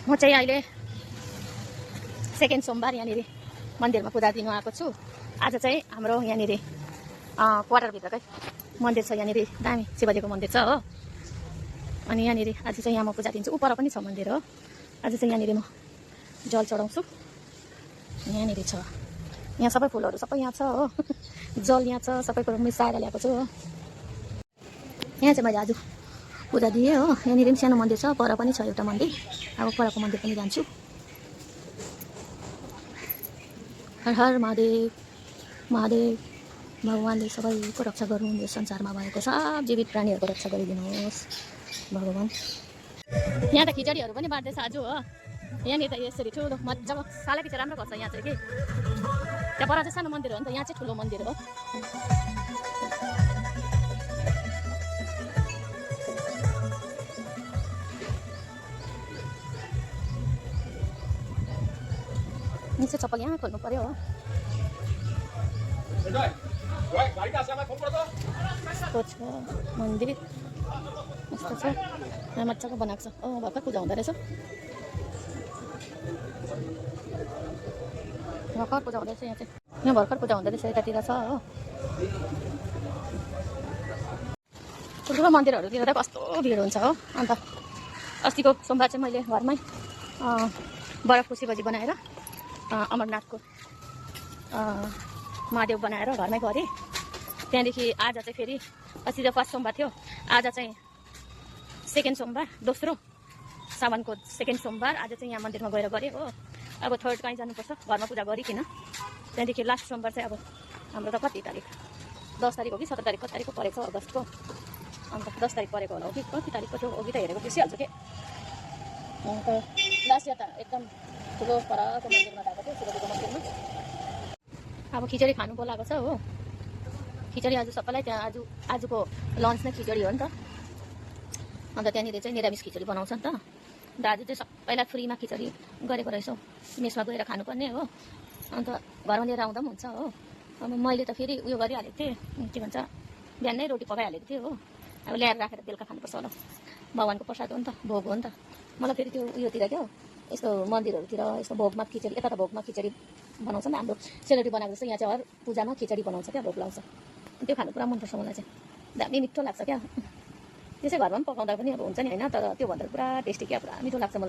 म चाहिँ अहिले सेकेन्ड सोमबार यहाँनिर मन्दिरमा पूजा दिनु आएको छु। आज चाहिँ हाम्रो यहाँनिर क्वार्टरभित्रकै मन्दिर छ, यहाँनिर दामी शिवजीको मन्दिर छ हो। अनि यहाँनिर आज चाहिँ यहाँ म पूजा दिन्छु। उपर पनि छ मन्दिर हो। आज चाहिँ यहाँनिर म जल चढाउँछु। यहाँनिर छ, यहाँ सबै फुलहरू सबै यहाँ छ हो। जल यहाँ छ, सबै कुरो मिसाएर ल्याएको छु हो। यहाँ चाहिँ मैले आज पूजा दिएँ हो। यहाँनिर पनि सानो मन्दिर छ, पर पनि छ एउटा मन्दिर। अब परको मन्दिर पनि जान्छु। हर हर महादेव। महादेव भगवान्ले सबैको रक्षा गरून्। यो संसारमा भएको सब जीवित प्राणीहरूको रक्षा गरिदिनुहोस् भगवान्। यहाँ त खिचडीहरू पनि बाँड्दैछ आज हो। यहाँनिर त यसरी ठुलो मजाको सालैपिछे राम्रो गर्छ यहाँ चाहिँ कि। त्यहाँ पर चाहिँ सानो मन्दिर हो नि त, यहाँ चाहिँ ठुलो मन्दिर हो। निश्चय चप्पल यहाँ खोल्नु पर्यो हो। छ मन्दिर यस्तो छ, यहाँ मजाको बनाएको छ। भर्खर पूजा हुँदो रहेछ, भर्खर पूजा हुँदैछ यहाँ चाहिँ। यहाँ भर्खर पूजा हुँदो रहेछ, यतातिर छ हो। ठुल्ठुलो मन्दिरहरूतिर त कस्तो भिड हुन्छ हो। अन्त अस्तिको सोमबार चाहिँ मैले घरमै बरफको शिवजी बनाएर अमरनाथको महादेव बनाएर घरमै गरेँ। त्यहाँदेखि आज चाहिँ फेरि अस्ति त फर्स्ट सोमबार थियो, आज चाहिँ सेकेन्ड सोमबार, दोस्रो सावनको सेकेन्ड सोमबार। आज चाहिँ यहाँ मन्दिरमा गएर गरेँ हो। अब थर्ड कहीँ जानुपर्छ, घरमा पूजा गरिकन। त्यहाँदेखि लास्ट सोमबार चाहिँ अब हाम्रो त कति तारिक, 10 तारिक हो कि 17 तारिक, कति तारिकको परेको छ अगस्तको। अन्त 10 तारिक परेको होला हो कि कति तारिकको थियो अघि त हेरेको बिर्सिहाल्छु कि। अन्त लास्ट इयर त एकदम ठुलो परको मन्दिरमा गएको थियो, शिवजीको मन्दिरमा। अब खिचडी खानु बोलाएको छ हो। खिचडी आज सबैलाई त्यहाँ आजको लन्च नै खिचडी हो नि त। अन्त त्यहाँनिर चाहिँ निरामिष खिचडी बनाउँछ नि त। दाजु चाहिँ सबैलाई फ्रीमा खिचडी गरेको रहेछौँ, मेसमा गएर खानुपर्ने हो। अन्त घरमा लिएर आउँदा पनि हुन्छ हो। अब मैले त फेरि उयो गरिहालेको थिएँ, के भन्छ, बिहानै रोटी पकाइहालेको थिएँ हो। अब ल्याएर राखेर बेलुका खानुपर्छ होला। भगवान्को प्रसाद हो नि त, भोग हो नि त। मलाई फेरि त्यो उयोतिर क्या यस्तो मन्दिरहरूतिर यस्तो भोगमा खिचडी, यता त भोगमा खिचडी बनाउँछ नि, हाम्रो सेलरोटी बनाएको जस्तो यहाँ चाहिँ हर पूजामा खिचडी बनाउँछ क्या, भोग लाउँछ। त्यो खानु पुरा मनपर्छ मलाई चाहिँ, दामी मिठो लाग्छ क्या। त्यसै घरमा पनि पकाउँदा पनि अब हुन्छ नि होइन, तर त्योभन्दा पुरा टेस्टी क्या, पुरा मिठो लाग्छ मलाई।